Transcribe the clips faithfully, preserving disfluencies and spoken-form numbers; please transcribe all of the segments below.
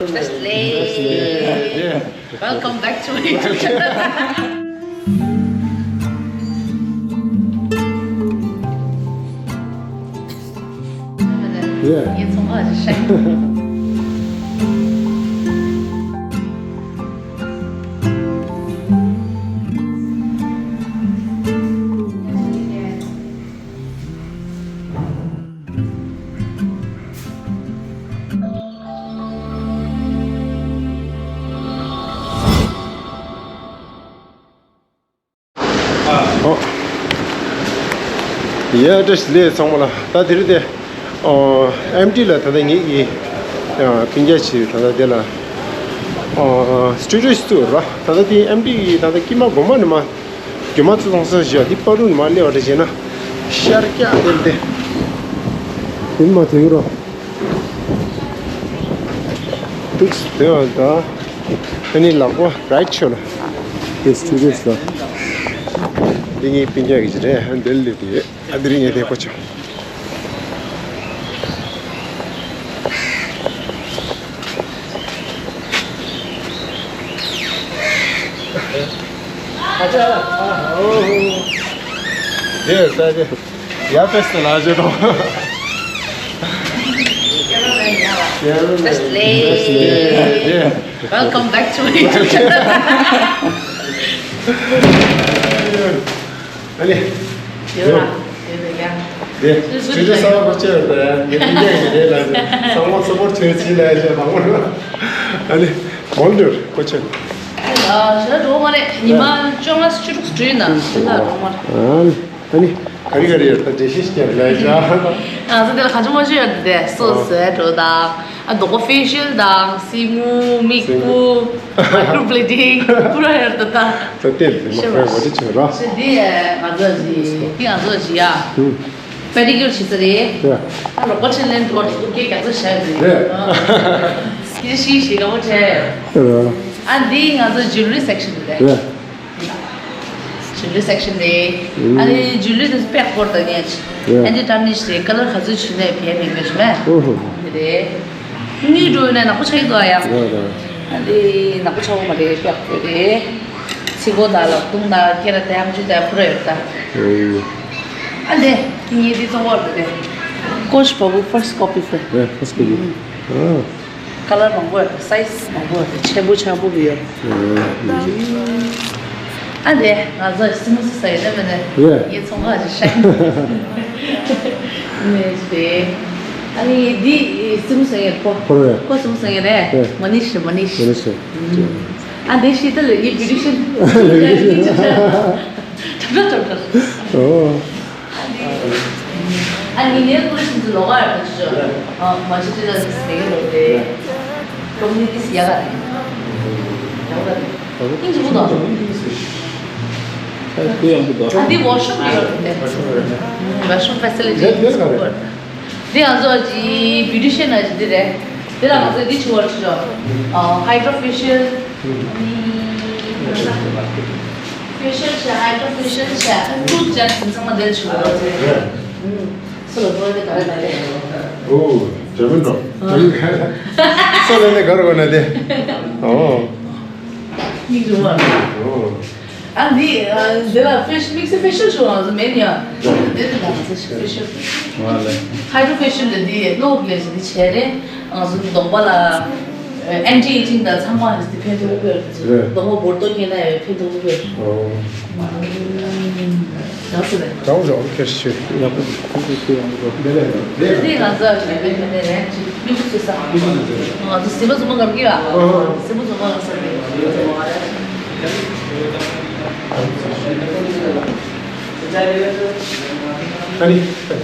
First lady. Welcome back to my YouTube channel. Yeah. ཨོ། ཡ་བཀྲ་ཤིས་བདེ་ལེགས་ཚང་མ་ལ། ད་དེ་རིང་དེ་ཨེམ་ཊི་ལ་ད་ལྟ་ངེད་ཀྱི་སྤུན་ཀྱག་ཅིག་ད་ལྟ་དེ་ལ་སི་ཊུ་ཌི་ཡོ་ཞིག་བཙུགས་ར། ད་ལྟ་དེ་ཨེམ་ཊི་གི་ད་ལྟ་སྐྱེས་མ་གོང་མ་ནས་མ་རྒྱུ་མ་ཚོ་ཚོང་ས་བཞག་འདི་པ་རུ་ནས་མ་སླེབས་པ་འདྲ་བྱས་ན་ཤར་སྐྱག་དེ་ལ་དེ་དེ་མ་དེ་རོ། ཏུག་ཏུ་ཡང་ད། ཨ་ནི་ལག་པ་རའིཊ་ཕྱོགས་ལ། དེ་སི་ཊུ་ཌི་ཡོ་ལ། འདི་ངའི་སྤུན་ཀྱག་གི་རེད། ཨ་འདིར་སླེབས་ཏེ་ཡོད། ཨ་འདི་རིང་ངས་དེ་གོ་ཆོག་ཨ་ཅག་ཨ་ཧོ་ཧོ། དེ་ཡོད་ས་དེ། ཡ་བེ་སི་ལ་ཇེ་དོ། First lady. Welcome back to my YouTube channel. ཨ་ལེ། ཡོད་ར། ཡོད་ར་ཡ། དེ་སྤྱི་འཐུས་གསར་པ་ཁོ་ཆེ་བ་དང་མི་རྒྱ་ཡི་རེད་ལ་ཟེར། ཚང་མ་སུ་པོར་བྱོས་ཚིག་ལ་ཡ་ཆེ་མང་པོ་ར། ཨ་ལེ། མོལ་འདུར་ཁོ་ཆེ། ཨ་ཞེ་དྲག་འགྲོ་མ་རེད། ཉི་མ་བཅོ་ལྔ་བཅུ་དྲུག་སུ་འགྲོ་ཡིན་ན་དེ་ལ་འགྲོ་མ་རེད། ཨ་ནི། ག་རེ་ག་རེ་ཡོད་ད་འགྲེལ་བཤད་ཞིག་རྒྱབ་ལས་བྱ། ང་ཚོ་དེ་ལ་ག་ཚོད་མ་ཞུ་ཡོད་དེ་སོ་ཟས་འགྲོ་དང་། ཨ་རྡོག་པ་ཕེ་ཤལ་དང་སེན་མོ་མིག་སྤུ་མའི་ཀྲོ་བི་ལི་ཌིང་པུ་ར་ཡོད་ད་ད། ད་ལྟའི་ལས་མ་ཤེས་པ་ཁོས་ངོ་སྤྲོད་བྱེད་རོགས། ཤེས་འདི་ང་ཚོ་ཞི་འདི་ང་ཚོ་ཞི་ཡ། པེ་ཌི་ཀིའུར་བྱེད་ས་རེད། ཨ་རོགས་པ་ཆེན་ལེན་འགྲོ་རེད། ཨོ་ཀེ་རྒྱ་མཚོ་བྱས་རེད། ཨ་འདི་ཞི་ཞི་དགའ་པོ་བྱས། ཨ་འདི་ང་ཚོ་ཇུ་ལི་རི་སེག་ཤན་རེད། ཇུ་ལི་རི་སེག་ཤན་རེད། ཨ་ནི་ཇུ་ལི་རི་དེ་དཔེ་ཡག་པོ་རེད་ད་ངས། ཨ་འདི་ཏྲ་ནི་ཤི་རེད། ཀ་ལར་ག་ཚོད་བྱུང་ནའི་བེད་མེད་མེད་བྱུང་མེད། འདི་རེད། དངུལ་འགྲོ་ཡོད་ན་ནག་པོ་ཆགས་ཀྱི་འདུག་ཨ་ཡ། ཨ་འདི་ནག་པོ་ཆགས་པོ་མ་རེད། དཔེ་ཡག་པོ་རེད། ཚིག་མགོ་དང་ལག་རྡུང་དང་སྐེ་རགས་དང་ཨམ་ཅོག་དང་པུ་ར་ཡོད་ད། ཨ་འདི་ངས་འདི་གཙོ་བོ་རེད། ཀོ་ཆ་བ་བུ་ཕར་སི་ཊི་ཀོ་པི་རེད། ཕར་སི་ཊི་ཀོ་པི། ཨ། ཀ་ལར་མང་པོ་ཡོད་རེད། སའི་ཛི་མང་པོ་ཡོད་རེད། ཆེན་པོ་ཆེན་པོ་གི་ཡོད་རེད། ཨ་ནི་ང་ཚོ་སི་མུ་སི་ཟ་ཡི་ན་མེད་ན། ཡེ། ངའི་ཚོང་ཁང་ཞིག་ཤག་ནས་རེད། ཨ་ནི་འདི་སི་མུ་སི་ཡེ་ཁོ། ཁོ་རེད། ཁོ་སི་མུ་སི་ཡེ་རེད། ཡེ། མ་ནི་ཤི་མ་ནི་ཤི། མ་ནི་ཤི། ཨ་འདི་ཤི་ད་ལེ་ངའི་བི་ཌི་ཤན། ལེ་བི་ཌི་ཤན། ཁྲབ་ཁྲབ་ཁྲབ་ཁྲབ། ཨོ། ཨ་ནི་ངའི་ཀུ་ཤུ་ཚོ་ལོག་ག་ཡོད་ཤོག་ཨ་མ་ཅི་ཅི་ལ་སི་ལེ་ལོ་རེད། ཀོ་མུ་ནི་ཊི་ཡ་ག་རེད། ཡ་ག་རེད། ཨིན་ཇི་བུ་དང་། ཨ་འདི་ཝོ་ཤོབ་ཡོད་རེད། ཝོ་ཤོབ་ཕེ་སི་ལི་ཊི་ཡོད་རེད། འདི་ང་ཚོ་ཅི་བི་ཌི་ཤན་ན་ཅི་འདི་རེད། འདི་ལ་ང་ཚོ་འདི་ཆུ་བར་ཆུ་ཆོག་ཨ་ཧའི་ཌྲོ་ཕེ་ཤལ། ཕེ་ཤལ་བྱས། ཧའི་ཌྲོ་ཕེ་ཤལ་བྱས། ཨ་ཀྲུག་ཅན་དེ་ཚང་མ་འདིར་བྱུང་བ་རེད། སུ་ལ་གོ་རེ་ག་རེ་ག་རེ། ཨོ། འཇར་མན་འགྲོ། སོ་ལ་ནས་གར་གོ་ན་དེ། ཨོ། སྙིང་རྗེ་མ། ཨོ། ཨ་འདི་འདི་ལ་ཕེ་ཤལ་མིག་སི་ཕེ་ཤལ་བྱུང་བ་མེད་ཡ། འདི་ལ་ང་ཚོ་ཕེ་ཤལ། ཧའི་ཌྲོ་ཕེ་ཤལ་ལ་འདི་གློ་བ་ལེབ་འདི་བྱས་རེད། ང་ཚོ་གདོང་པ་ལ་ཨན་ཊི་ཨེ་ཇིང་དང་ཚང་མ་རེད། ཕན་ཐོགས་དགོས་རེད། གདོང་པ་འབུར་ཏོ་སྐྱེས་ན་ཡང་ཕན་ཐོགས་དགོས་རེད། ཨོ། ཡག་སོ་རེད། ཡག་པོ་ཡག་པོ་ཁྱེར་ཤོད། ཡག་པོ་ཁྱེར་ཤོད། ཡག་པོ་འདུག་དེ་ང་ཚོ་ཞིག་དེ་དེ་རེད། མི་བུ་ཚོ་ས། ང་ཚོ་སྲིད་པ་ཚོ་མ་གར་གི་ཡ། སྲིད་པ་ཚོ་མ་གར་ས་རེད། ཨ་ནི་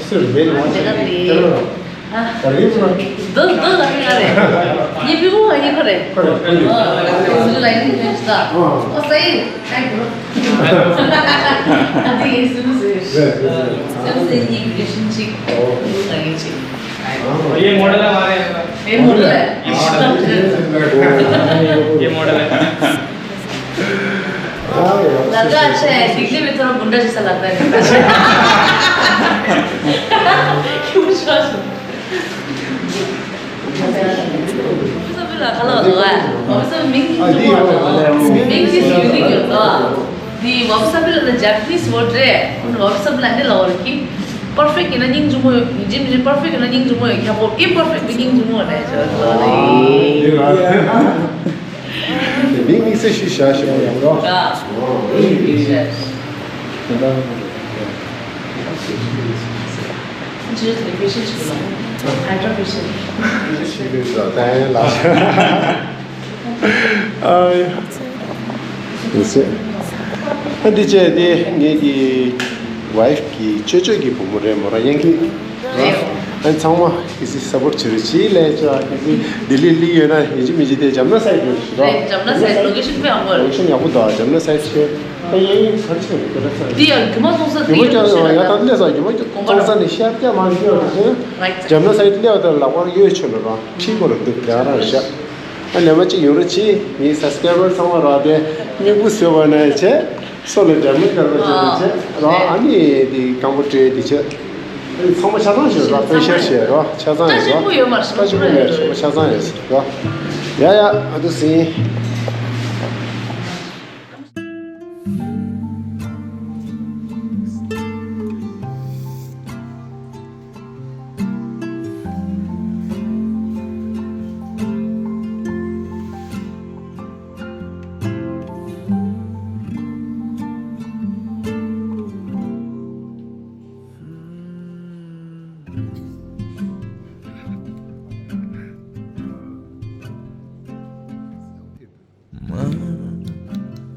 སུ་རེད་མེད་ནོ། དེ་ག་རེད། ད་རིང་ཚོ། འདི་འདི་ལ་ཧི་ལ་རེད། ངའི་བུ་མོ་ང་གཉིས་ཁ་རེད། ཁ་རེད། ཨ་ལ་ཡིན་ཁ་རེད། ཨ་སའི་ཁ་རེད། ཨ་འདི་ངའི་སུ་ཟེར། རེད་རེད་རེད། སུ་ཟེར་ངའི་བུ་ཤིན་ཅིག་ཨོ། ང་གཉིས་ཅིག་ཨོ། ཡེ་མོ་ཌེལ་མ་རེད། ཡེ་མོ་ཌེལ། ཡེ་མོ་ཌེལ། ལ་ད་ཆེ་སྡིག་ལི་མི་ཐོར་མུན་འདྲ་ཞིག་ས་ལ་ད་ནི་ད་ཆེ་ཁྱུ་ཤ་སོ། ལ་ཁ་ལག་འདུག་ཨ། ཝ་སི་ཝ་མིང་གཅིག་འདུག་ཨ། མིང་གཅིག་ཡུ་ནིག་ཡོད་དོ། འདི་ཝ་སི་ཝ་ལ་ནི་ཇ་པ་ནིས་ཝར་ཌི་རེད། ཝ་སི་ཝ་ལ་ནི་ལ་ཝར་ཌི་པར་ཕེག་ཡིན་ན་སྙིང་རྗེ་མོ་ཡོད། ཡིན་གཅིག་མིན་གཅིག་པར་ཕེག་ཡིན་ན་སྙིང་རྗེ་མོ་ཡོད། ཁྱབ་པོ་ཨིམ་པར་ཕེག་ཏུ་སྙིང་རྗེ་མོ་རེད་ཟེར་བ་རེད། མིང་དམིགས་བསལ་ཞིག་བཞག་ཞེས་པ་ཡིན་ནོ། ཇི་ལྟར་ཕེ་ཤན་ཞིག་ལ་ཧའི་ཌྲ་ཕེ་ཤན་ཞིག་རེད་ད་ཡིན་ལགས། ཨ་ཡ། ཡིན་ཟེར། ཨ་འདི་བྱས་ཏེ་ངེད་ཀྱི་ཝའི་ཕི་གི་ཅོ་ཅོ་གི་བུ་མོ་རེད་མོ་ར། ཡང་གི་རེད། ཨ་ཚང་མ་གི་སི་སབ་པོར་ཊི་བྱེད་རོགས་གྱིས་ལས་ཅོ། གི་སི་ལྡི་ལི་ལི་ཡོད་ན་ཡིན་གཅིག་མིན་གཅིག་དེ་ཇམ་ན་སའིཌ་ཡོད་ཞུ་རོགས། རེད། ཇམ་ན་སའིཌ་ལོ་ཀེ་ཤན་དཔེ་ཡག་པོ་རེད། ལོ་ཀེ་ཤན་ཡག་པོ་འདུག་ཇམ་ན་སའིཌ་ཆེ། ཨ་ཡིན་ག་རེ་བྱེད་རོགས་ད་ས། འདི་ཡང་རྒྱུ་མ་ཚོང་ས་འདི་རྒྱུ་མ་ཡོད་ཀྱང་ཤེས་ཡ་ད་ལས་ས་རྒྱུ་མ་ཚོང་ས་ནས་ཤར་རྒྱ་མ་ཤེས་རོགས་ཞེ། ཇམ་ན་སའིཌ་ལས་བ་ད་ལག་པར་ཡོད་ཆོད་ལ་རོགས་ཁྲིད་དགོས་རེད་འདུག་དེ་ག་རང་བཞག་ཨ་ལས་མ་གཅིག་ཡོང་རོགས་གྱིས། ངའི་སབ་སི་ཀ་རའི་བར་ཚང་མ་རོགས་དེ་མིག་དཔེ་བཟོས་པ་ནས་བྱས། སོ་ལ་འདྲ་མི་འདྲ་བ་ཅིག་ལ་བྱས་རོགས། ཨ་ནི་དེ་སྐམ་པོ་སྤྲད་དེ་བྱས། ཚང་མ་ཆ་ཚང་ཞིག་རོགས། ཕན་ཤར་བྱས་རོགས། ཆ་ཚང་ཡོད་རོགས། ལྟ་ཞིབ་པོ་མེད་ཆ་ཚང་ཡོད་རོགས། ཡ་ཡ་ཨ་དུ་སིན།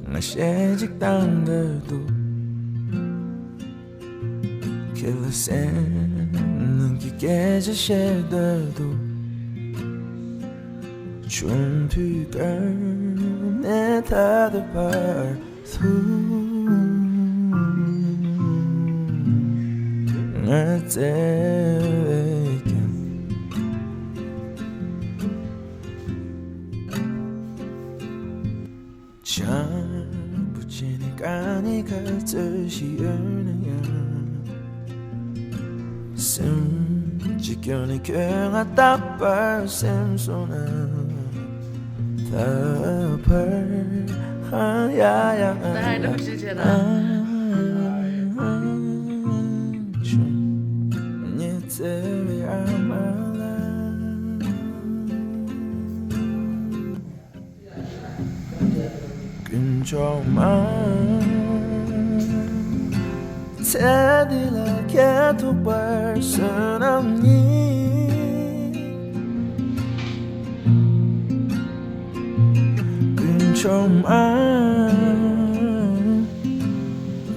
ང་གཞས་གཅིག་བཏང་འདོད་འདུག་ཁྱེད་ལ་སེམས་ནང་གི་སྐད་ཆ་བཤད་འདོད་འདུག་ཆུང་དུས་སྐབས་ནས་ད་ལྟ་བར་དུ་ང་བརྩེ་བས་ཀྱང་། བྱམས་པོ་བྱས་ནས་གང་ནས་ག་ཚོད་ཞིག་ཡོད་ན་ཡང་། སེམས་ཀྱི་སྐྱོན་ནས་ཁྱོད་ང་རྟག་པར་སེམས་སོང་ན། ད་བར་ཧ་ཡ་ཡ་ཨ་ད་ཧ་ཡ་ད་ཤི་ཆེ་ན། ཨ་ཨ་ཨ་ཉི་ཚེ་བའི་ཨ་མ་ལ། དཀོན་མཆོག་མ། ཚེ་འདི་ལ་ཁྱེད་ཐུག་པར་བསོད་ནམས་ཉིད། དཀོན་མཆོག་མ།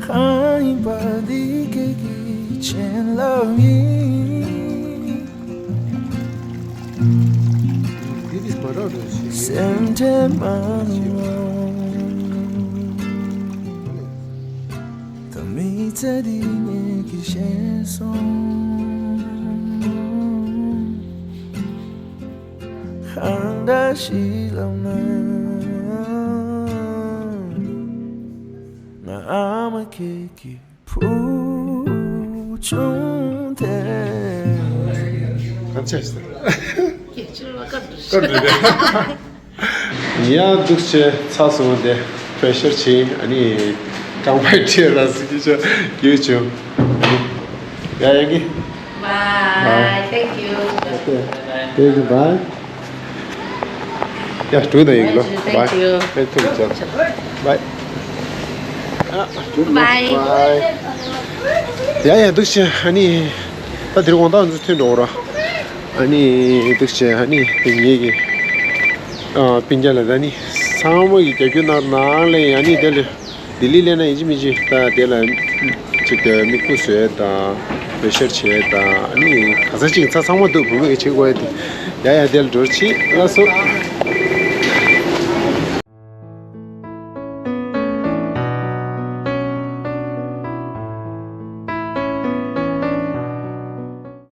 གང་ཡིན་པ་འདི་ཁྱེད་ཀྱི་བྱིན་རླབས་ཡིན། སེམས་ཁྲལ་མ་གནང་། ད་མི་ཚེ་འདི་ངེད་ཀྱིས་ཤེས་སོང་། གང་འདྲ་ཞིག་ལབ་ན། ང་ཨ་མ་ཁྱེད་ཀྱི་བུ་ཆུང་དེ། ག་ཚད་ཟེར། ཡ་འདུག་ཆེ་ཚ་སོང་དེ་ཕེ་ཤར་ཆེ། ཨ་ནི་ཀྲང་པའི་ཁྲིད་ར་སི་ཀི་ཆ་ཡོད་ཆུ། ཡ་ཡ་གི། Bye. Thank you. Okay. Thank you. Bye. ཡ་ཊུ་ད་ཡིན་ལོ། Thank you. Bye. Thank you. Bye. Bye. ཡ་ཡ་འདུག་ཆེ། ཨ་ནི་ད་དེར་དགོང་དག་འཛུལ་ཐོན་འགྲོ་ར། ཨ་ནི་འདུག་ཆེ། ཨ་ནི་དེ་ངེད་ཀྱི་ཨ་སྤུན་ཀྱག་ལ་ད་ནི་ཚང་མ་གི་རྒྱབ་སྐྱོར་གནང་ནང་ལས་ཨ་ནི་དེ་ལས། ལྡི་ལི་སླེབས་ན་ཡིན་གཅིག་མིན་གཅིག་ད་དེ་ལ་ཅིག་མིག་དཔེ་བཟོས་དང་ཕེ་ཤར་བྱས་དང་ཨ་ནི་ག་ཚོད་ཅིག་ཚ་ཚང་མ་འདུག་བུ་མོ་གིས་བྱེད་དགོས་ཡ་དེ། ཡ་ཡ་དེ་ལ་འགྲོ་ཆེ་ལགས་སོ།